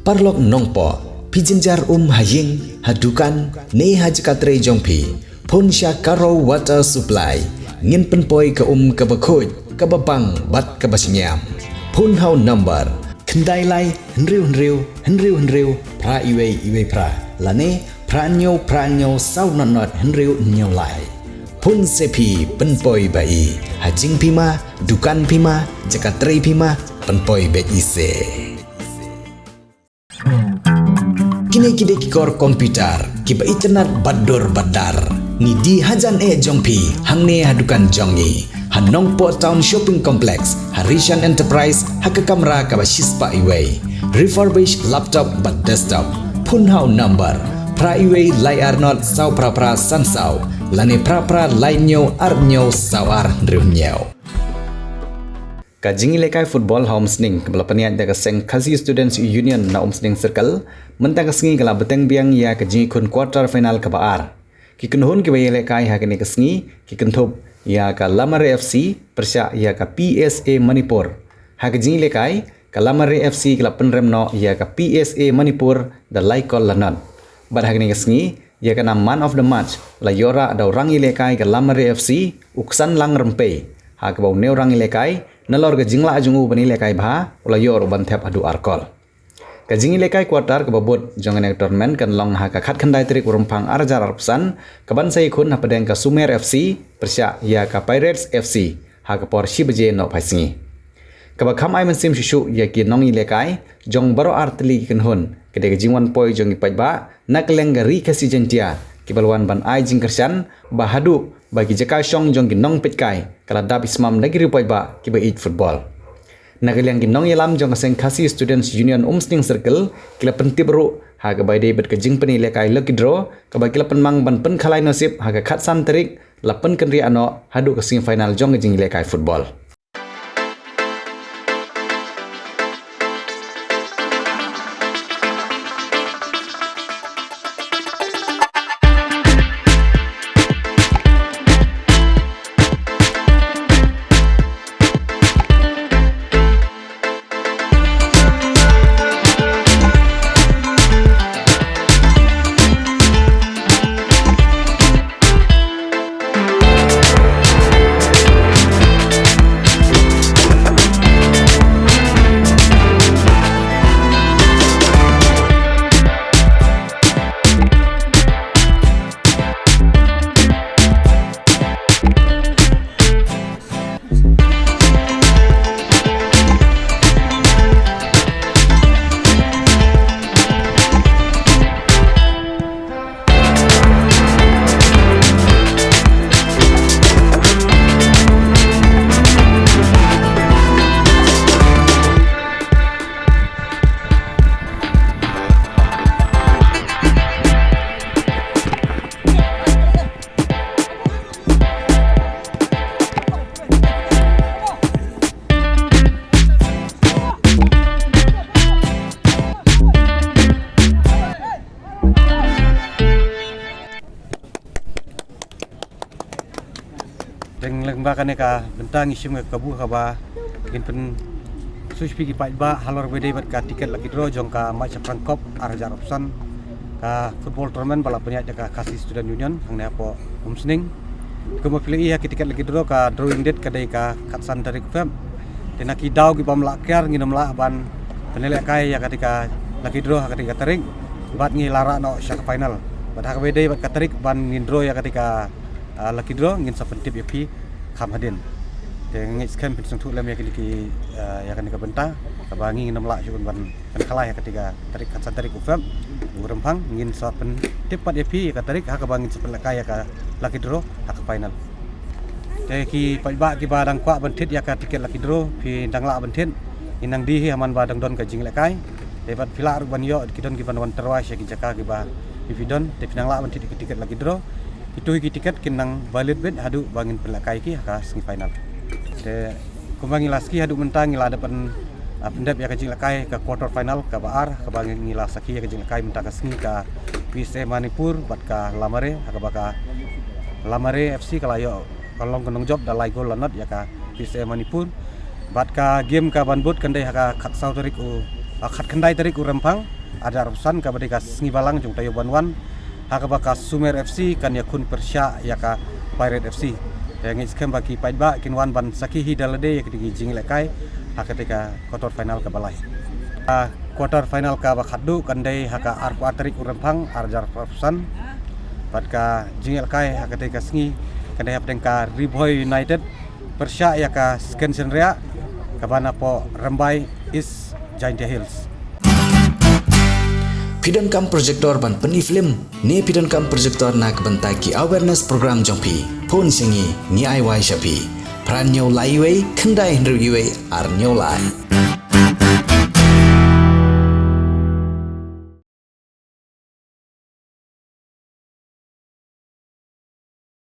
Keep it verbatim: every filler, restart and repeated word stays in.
Paralok Nongpoh, phi jynjar um ha ïing, ha dukan, ne ha jaka trei jong phi, phone sha Karo Water Supply. Ngin pynpoi ka um kaba khuid, kaba bang bad kaba shngiam. Phone ha u number khyndai lai hynriew hynriew hynriew hynriew phra iwei iwei phra, lane phra hynñiew phra hynñiew saw nod nod hynriew hynñiew lai. Phone se phi, pynpoi ba i. Ha jingphi ma, dukan phi ma, jaka trei phi ma, pynpoi beit i se. Kine ki dei ki kor computer kiba itynnad bad dur bad dar. Ngi die hajan eh jong phi hangne ha dukan jong ngi ha Nongpoh Town Shopping Complex, ha Rishan Enterprise, ha ka kamra kaba shispah iwei. Refurbished laptop bad desktop. Phone ha u number phra iwei lai ar nod saw phra phra san saw, lane phra phra lai hynñiew ar hynñiew saw ar hynriew hynñiew. Ka jingïalehkai football ha Umsning kaba la pynïaid da ka seng Khasi Students Union na Umsning Circle mynta ka sngi ka la bteng biang ïa ka jingïakhun quarter final kaba ar. Ki kynhun kiba ïalehkai ha kane ka sngi ki kynthup ïa ka Lamare F C pyrshah ïa ka P S A Manipur. Ha ka jingïalehkai, ka Lamare F C ka la pynrem noh ïa ka P S A Manipur da lai kol la nod. Bad ha kane ka sngi, ïa ka nam man of the match la ïoh rah da u rangïalehkai ka Lamare F C, u Ksanlang Rympei. Ha kaba une u rangïalehkai, nalor ka jinglah jong u ban ïalehkai bha, u la ïoh ruh ban thep haduh ar kol. Ka jingïalehkai quarter kaba bud jong kane ka tournament kan long ha ka khatkhyndai tarik u Rymphang ar hajar arphew san, kaban sa ïakhun hapdeng ka Sumer F C pyrshah ïa ka Pirates F C ha ka por shi baje nohphai sngi. Kaba kham ai mynsiem shuh shuh ïa ki nongïalehkai jong baroh ar tylli ki kynhun ka dei ka jingwan poi jong ki paidbah na kylleng ka Ri Khasi Jaiñtia kiba la wan ban ai jingkyrshan ba haduh ba ki jaka shong jong ki nongpeitkai ka la dap ismam da ki riew paidbah kiba ïeit football. Na ka liang ki nongïalam jong ka seng Khasi Students Union Umsning Circle ki la pyntip ruh ha kaba ïadei bad ka jingpynïalehkai lucky draw kaba ki la pynmang ban pynkhalai nasib ha ka khatsan tarik, la pynkynriah noh haduh ka semi final jong ka jingïalehkai football. Teng lyngba kane ka bynta ngi shim ka kabu kaba ngin pynsuh sha phi ki paidbah halor ba ïadei bad ka tiket lucky draw jong ka Mait Shaphrang Cup ar hajar arphew san, ka football tournament ba la pynïaid da ka Khasi Student Union hangne hapoh Umsning. Kumba phi la ïohi ha ki tiket lucky draw, ka drawing date ka dei ka khatsan tarik Feb. Te na ki daw ki bym lah kiar ngin ym lah ban pynlehkai ïa kata ka lucky draw ha kata ka tarik bad ngi la rah noh sha ka final. Bad ha kaba ïadei bad ka tarik ban ngin draw ïa kata ka, ah, lucky draw ngin sa pyntip ïa phi kham hadien. Te nga ngeit skhem phin sngewthuh lem ïa kine ki, ah, ïa kane ka bynta kaba ngi ngin ym lah shuh ban pynkhalai ha kata ka tarik, khatsan tarik u Feb u Rymphang, ngin sa pyntip pat ïa phi ïa ka tarik ha kaba ngin sa pynlehkai ïa ka lucky draw ha ka final. Te ki paidbah kiba dang kwah ban thied ïa ka tiket lucky draw, phi dang lah ban thied, ngin nang die hi ha man ba dang don ka jinglehkai. Te bad phi lah ruh ban ïoh, ki don kiban wan tyrwa sha ki jaka kiba phi, phi don, te phi nang lah ban thied ïa ki tiket lucky draw. Kito hi ki tiket kin nang valid beit haduh ba ngin pynlehkai ki ha ka semi final. Te kumba ngi la sakhi haduh mynta ngi la dep ban, ah, pyndep ïa ka jinglehkai ka quarter final kaba ar, kaba ngi, ngi la sakhi ïa ka jinglehkai mynta ka sngi ka P S A Manipur bad ka Lamare, ha kaba ka Lamare F C ka la ïoh, ka long ka nongjop da lai gol la nod ïa ka P S A Manipur. Bad ka game kaban bud kan dei ha ka khatsaw tarik u Ka khatkhyndai tarik u Rymphang, arhajar arphew san, kaba dei ka sngi balang jong taïew ban wan, ha kaba ka Sumer F C kan ïakhun pyrshah ïa ka Pirate F C. Te ngi skhem ba ki paidbah kin wan ban sakhi hi da lade ïa kine ki jingïalehkai ha katei ka quarter final kaba lai. Ka quarter final kaba khatduh kan dei ha ka arphew ar tarik u Rymphang, arhajar arphew san. Bad ka jingïalehkai ha katei ka sngi kan dei hapdeng ka Ri Bhoi United pyrshah ïa ka Sken Synriah, kaba napoh Rymbai East Jaintia Hills. Phi donkam projector ban pyni film ne phi donkam projector na ka bynta ki awareness program jong phi? Phone sha ngi, ngi ai wai sha phi. Phra hynñiew lai wei, khyndai hynriew wei, ar hynñiew lai.